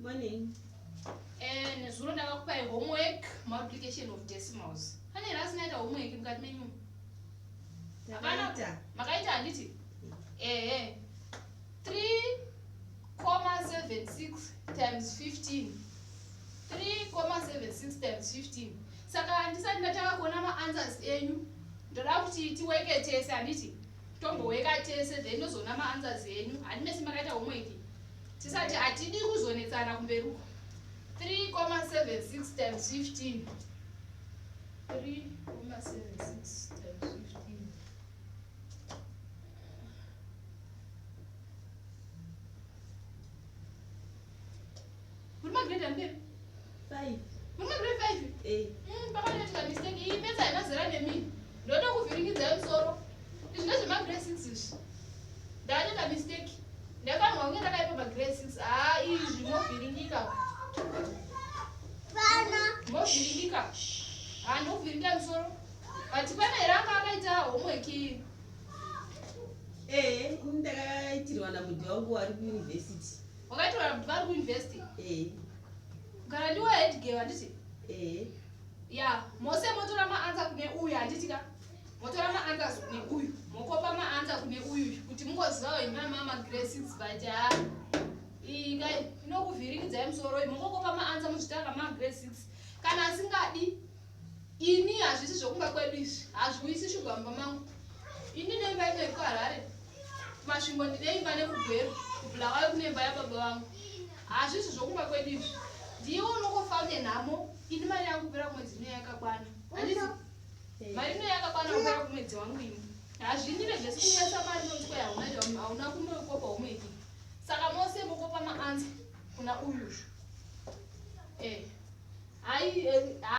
Morning. Eh, nezuro ndakakupai homework multiplication of decimals. Pane here asina ita homework mukati menyu? Hapana. Takaita. Makaita handiti? Ehe. 3,76 times 15. 3,76 times 15. Saka handisati ndatanga kuona maanswers enyu. Ndoda kuti tiweke tese handiti? Tomboweka tese then ndozoona maanswers enyu. Handi mese makaita homework. Tisati hatidi kuzonetsana kumberi uko. 3,76 times 15. 3,76 times 15. Muri magrade ani baby? 5. Muri magrade 5? Eh. Pakatoitika mistake iyi pesa haina zera nemi. Ndoda kuvhiringidzai musoro. Izvi ndezvemagrade 6 izvi. Ndatoita mistake. Ndafanirwa kunge ndakaipa magrade 6. Haa izvi movhiringika. Movhiringika. Haa ndokuvhiringa musoro. But pane here anga akaita homework iyi? Eh, ini ndakaitirwa nabudhi wangu ari kuuniversity. Wakaitirwa nabudhi vari kuuniversity? Eh. Kana ndiwe head girl handiti? Eh. Ya, mose motora maanswer kune uyu handiti ka? Motora maanswers kune uyu. Mokopa maanswer kune uyu kuti mungozivawo imi mama grade 6 but haa iyi kai inokuvhiringidzai musoro iyi mongokopa maanswer muzvitanga ma grade 6. Kana asingadi ini hazvisi zvokumba kwedu izvi hazviuyisi shuga mumba mangu. Ini nemba ino iri kuHarare kuMasvingo ndine imba nekuGweru kuBulawayo kune imba yababa vangu. Hazvisi zvokumba kwedu izvi. Ndiwe unongofa une nhamo ini mari yangu kupera kumwedzi ino yakakwana. Handiti? Mari ino yakakwana kupera kumwedzi wangu ini. Hazvindiregesi kunyasa mari nokuti kwai hauna hauna kunokopa homework. Saka mose mokopa maanswer kuna uyu. Eh. Hai eh,